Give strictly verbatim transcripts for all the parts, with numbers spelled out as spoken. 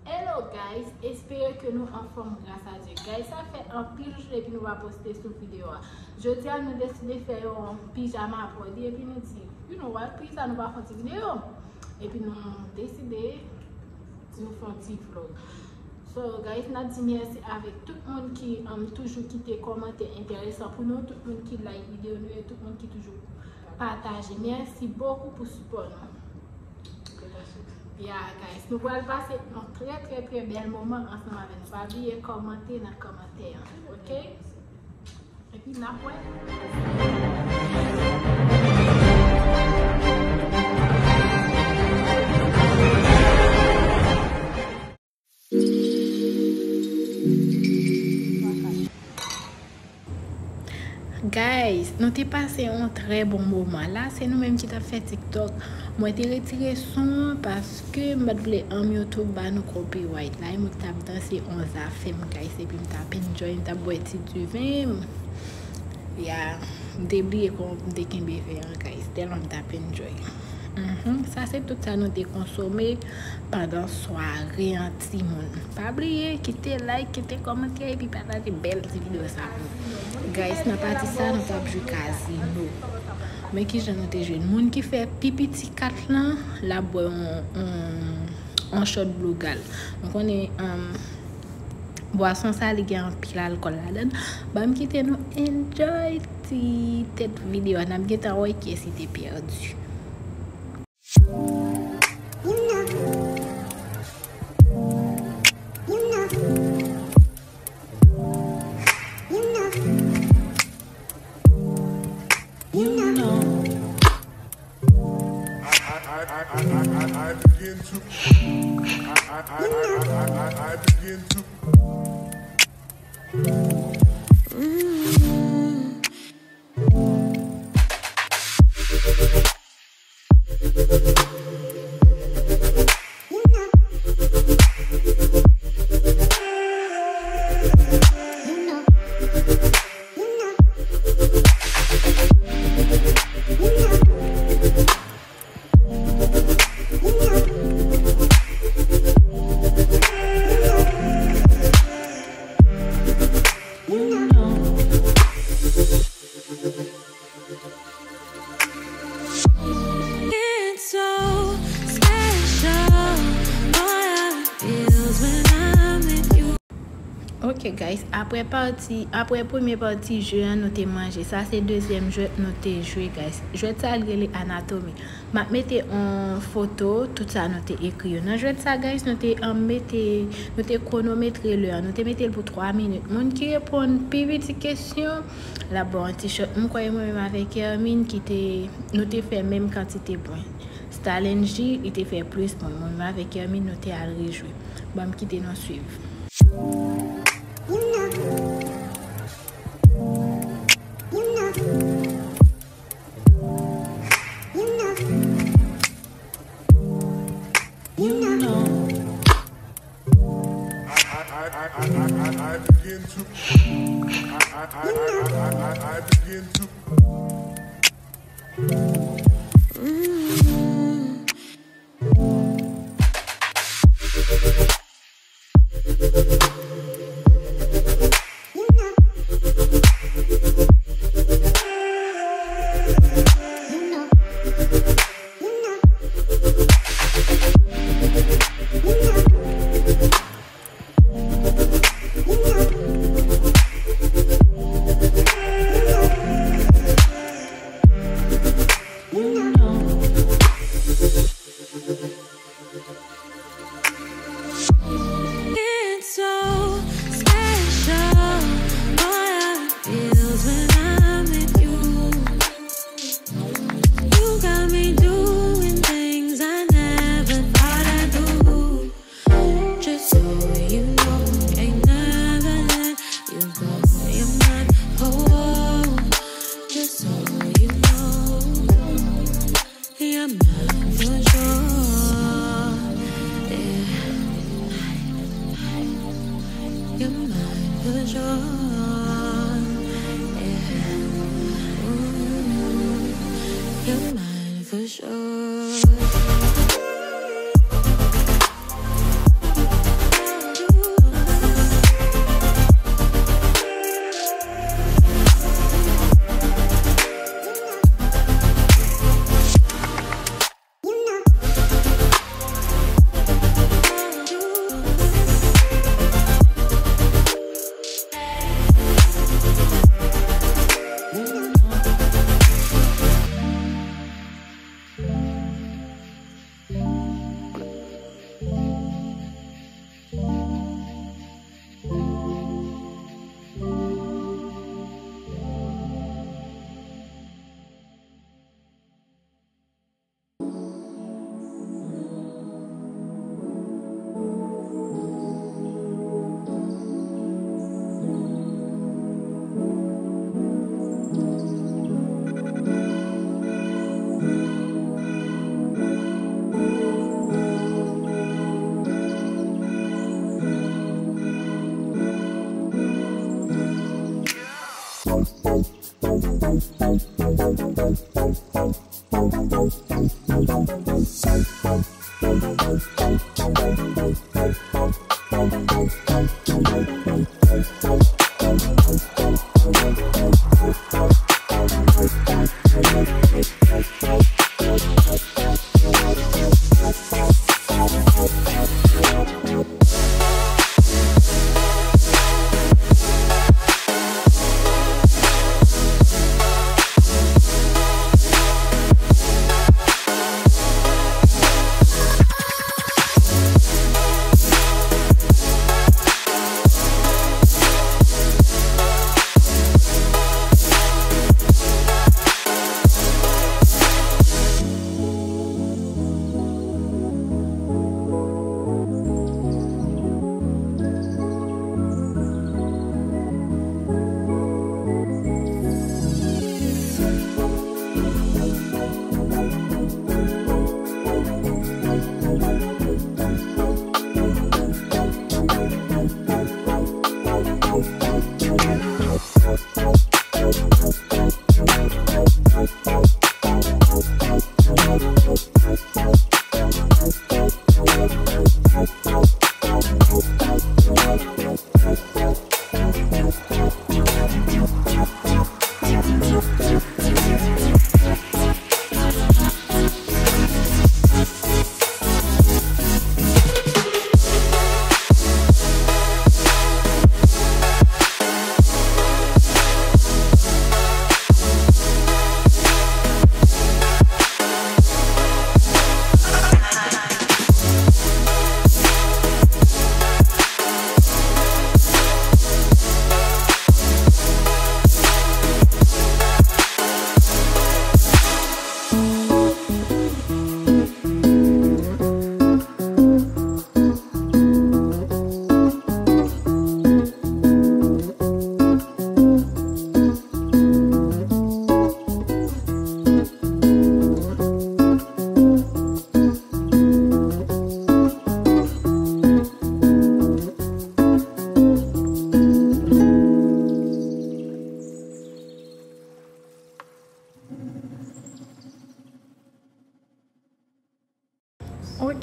Hello guys, espere ke nou anfòm gras a Dye. Guys, sa fè anpil jou depi nou pa poste sou videyo a. Jodi a nou deside fè yon pijama party epi nou di, you know what, poukisa nou pa fè yon ti videyo? Epi nou deside di nou fè yon ti vlog. So guys, n ap di mèsi avèk tout moun ki um, toujou kite kòmantè enteresan pou nou, tout moun ki like videyo nou e tout moun ki toujou pataje. Mèsi bokou pou sipò nou. Yeah guys, nou pral pase yon trè trè trè bèl moman ansanm avè nou. Pa bliye kòmante nan kòmantè an, ok? Epi n ap wè. Guys, nou te pase yon trè bon moman. La, se nou menm ki t ap fè TikTok. Mwen te retire son an paske m pa t vle anm YouTube ba nou copyright. La, e mwen ki t ap danse yon zafè m, guys, epi m t ap enjoy, m t ap bwè ti diven m. Ya, m te bliye kòman m te kenbe ven an, guys, tèlman m t ap enjoy. Mhm, sa se tout sa nou te konsome pandan sware an, timoun. Pa bliye, kite like, kite kòmantè, epi pataje bèl ti videyo sa pou nou. Guys, nan pati sa, nou t ap jwe kazino. Men kijan nou te jwe. Moun ki fè pi piti kat lan, l ap bwè yon, yon, yon shot Blue Gal. Nou konnen, um, bwason sa, li gen anpil alkòl ladan l. Ban m kite nou enjoy ti tèt videyo a. N ap gentan wè kiyès ki te pèdi. It's so special, boy, how it feels when I'm with you. Ok guys, apre pati, apre premye pati jwe an, nou te manje. Sa se dezyèm jwèt nou te jwe, guys. Jwèt sa li rele Anatomi. M ap mete yon foto tout sa nou te ekri yo. Nan jwèt sa, guys, nou te um, mete, nou te kwonometre lè an. Nou te mete l pou twa minit. Moun ki reponn pi piti kesyon, l ap ba w yon ti shot. M kwè mwen menm avèk Hermine ki te, nou te fè menm kantite pwen. Stalenji, li te fè plis pwen. Mwen menm avèk Hermine, nou te al rejwe. Ban m kite nou swiv. It's so special, boy, how it feels when I'm with you. You got me doing things I never thought I'd do. Just so you know, ain't never let you go. You're mine, oh, oh. Just so you know. You're mine for sure. Yeah. You're mine for sure. Yeah. Ooh. You're mine for sure.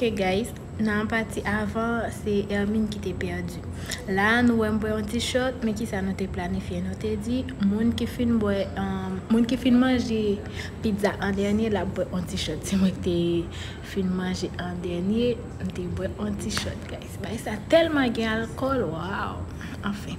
Ok, guys, nan pati avan, se Hermine ki te pèdi. La, nou wè m bwè yon ti shot, men kisa nou te planifye? Nou te di, moun ki fin bwè, um, moun ki fin manje pizza an dènye, l ap bwè yon ti shot. Se mwen ki te fin manje an dènye, m te bwè yon ti shot, guys. Bagay sa tèlman gen alkòl, waw! Anfen,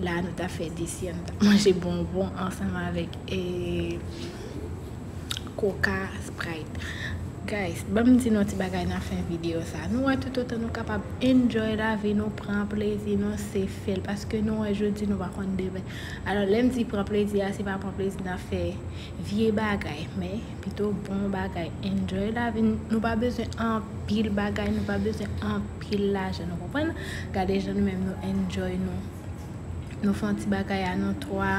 la, nou t ap fè desè, nou t ap manje bonbon ansanm avèk, eh, Coca, Sprite. Guys, ban m di nou ti bagay nan fen videyo sa. Nou wè, toutotan nou kapab enjoy lavi nou, pran plezi nou, se fè l. Paske nou wè jodi, nou pa konn demen. Alò, lè m di pran plezi a, se pa pran plezi nan fè vye bagay, men pito bon bagay. Enjoy lavi. Nou pa bezwen anpil bagay, nou pa bezwen anpil lajan, nou konprann? Gade jan nou menm nou enjoy nou. Nou fè yon ti bagay a nou twa,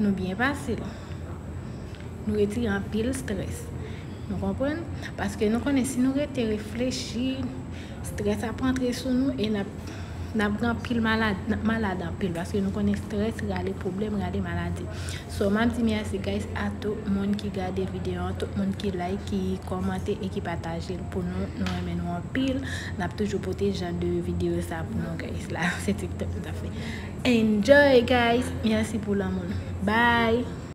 nou byen pase l. Nou retire anpil strès. Nou konprann? Paske nou konnen si nou rete reflechi, strès ap rantre sou nou e n ap, n ap gen anpil malad, n ap malad anpil. Paske nou konnen strès rale pwoblèm, rale maladi. So, m ap di mèsi, guys, a tout moun ki gade videyo an, tout moun ki like, ki kòmante e ki pataje l pou nou. Nou renmen nou anpil. N ap toujou pote jan de videyo sa pou nou, guys. La, se TikTok nou t ap fè. Enjoy, guys. Mèsi pou lanmou nou. Bye.